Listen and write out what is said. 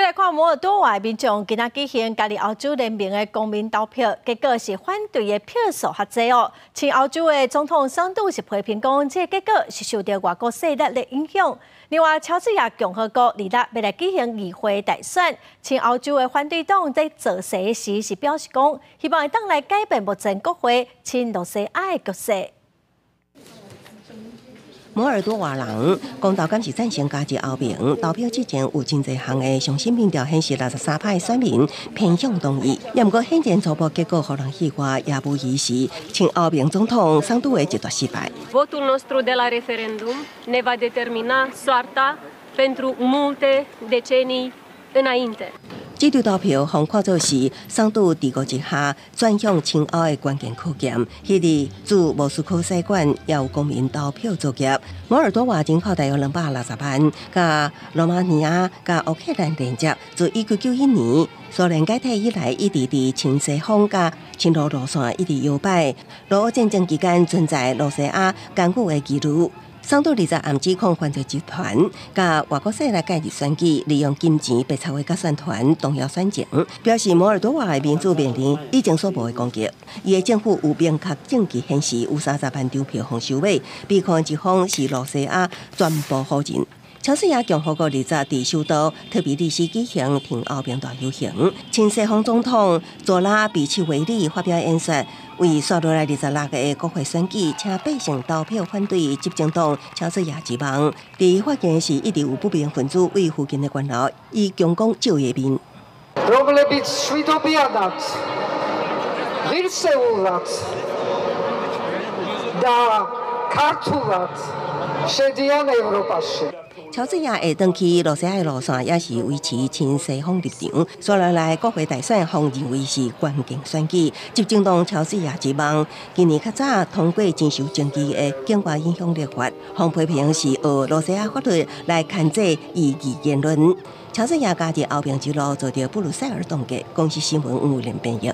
來看摩爾多瓦民眾今仔舉行加入歐洲聯盟的公民投票，結果是反對的票數較濟哦。親歐洲的總統桑杜是批評講，這個結果是受著外國勢力的影響。另外，喬治亞共和國二六欲來舉行議會大選，親歐洲的反對黨佇造勢時是表示講，希望會當來改變目前國會親羅西亞的局勢。摩爾多瓦人公投敢是贊成加入歐盟？投票之前有真濟項的上新民調顯示，63%的選民偏向同意。也毋過顯然初步結果予人意外，也無疑是親歐盟總統桑杜的一大失敗。 Votul nostru de la referendum ne va determina soarta pentru multe decenii înainte. 這場投票予看做是桑杜治國之下轉向親歐的關鍵考驗。彼日駐莫斯科使館也有公民投票作業。摩爾多瓦人口大約260萬，佮羅馬尼亞、佮烏克蘭連接。自1991年蘇聯解體以來，一直佇親西方佮親羅路線一直搖擺。俄烏戰爭期間存在羅西亞干預的疑慮。桑杜20暗指控犯罪集團佮外國勢力介入選舉，利用金錢、白賊話佮宣傳動搖選情，表示摩爾多瓦的民主面臨以前所無的攻擊。伊的政府有明確證據顯示有30萬張票予收買，被控一方是羅西亞全部否認。喬治亞共和國二十佇首都特比利斯舉行挺歐盟大遊行，親西方總統佐拉比切維利發表演說，為紲落來26個國會選舉，請百姓投票反對執政黨喬治亞之夢。佇發言時，一直有不明分子對附近的懸樓以強光照伊面。 რომლებიც მშვიდობიანად, ღირსეულად და ქართულად შედიან ევროპაში. 喬治亞會轉去羅西亞的路線，也是維持親西方立場。紲落來國會大選，予認為是關鍵選舉。執政黨喬治亞之夢今年較早通過真受爭議的境外影響力法，予批評是學羅西亞法律來牽制異議言論。喬治亞加入歐盟之路遭著布魯塞爾凍結。公視新聞吳林編譯。